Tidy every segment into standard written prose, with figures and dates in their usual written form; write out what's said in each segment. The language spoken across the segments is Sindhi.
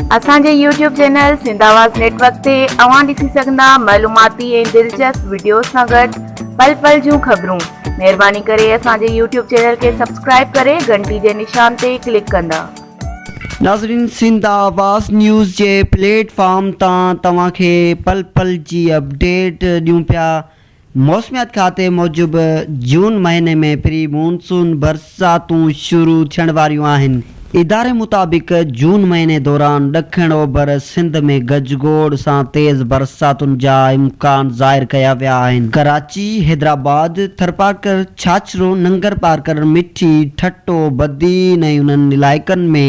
اسان جي YouTube channel Sindh Awaz network تي اوهان ڏسي سگهندا معلوماتي ۽ دلچسپ وڊيوز سان گڏ پل پل جون خبرون مهرباني ڪري اسان جي يوٽيوب چينل کي سبسڪرائيب ڪري گهنٽي جي نشان تي ڪلڪ ڪندا. ناظرين سنڌ آواز نيوز جي پليٽ فارم تان توهان کي پل پل جي اپڊيٽ ڏيون پيا موسميات کاتي موجب جون مهيني ۾ پري مونسون برساتون شروع ٿيڻ واريون آهن. اداري مطابق جون مهيني دوران ڏکڻ اوڀر سنڌ ۾ گجگوڙ سان تيز برساتن جا امڪان ظاهر ڪيا ويا آهن. ڪراچي، حيدرآباد، ٿرپارڪر، ڇاڇرو، ننگرپارڪر، مٺي، ٺٽو، بدين ۽ انهن علائقن ۾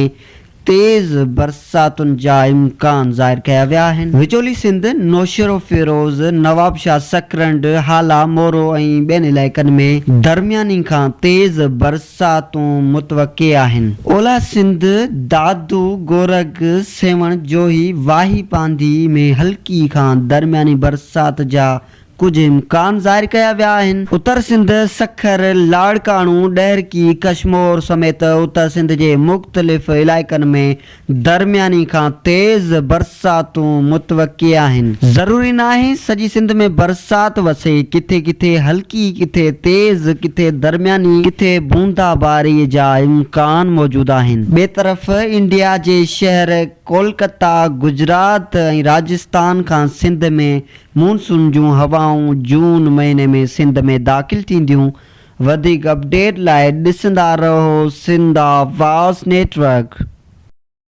تيز برساتن جا امڪان ظاهر ڪيا ويا آهن. وچولي سنڌ، نوشهروفيروز، نوابشاهه، سڪرنڊ، هالا، مورو ۽ ٻين علائقن ۾ درمياني کان تيز برساتون متوقع آهن. اولهه سنڌ، دادو، گورگ، سيوهڻ، جوهي، واهي پانڌي ۾ هلڪي کان درمياني برسات جا ڪجهه امڪان ظاهر ڪيا ويا آهن. اتر سنڌ، سکر، لاڙڪاڻو، ڏهرڪي، ڪشمور سميت اتر سنڌ جي مختلف علائقن ۾ درمياني کان تيز برساتون متوقع آهن. ضروري ناهي سڄي سنڌ ۾ برسات وسي، ڪٿي ڪٿي هلڪي، ڪٿي تيز، ڪٿي درمياني، ڪٿي بوندا باري جا امڪان موجود آهن. ٻئي طرف انڊيا جي شهر ڪولڪتا، گجرات ۽ راجستان کان سنڌ ۾ مون سون جون هوائون جون مهيني ۾ سنڌ ۾ داخل ٿينديون، وڌيڪ اپڊيٽ لاء ڏسندا رهو سنڌ آواز نيٽ ورڪ.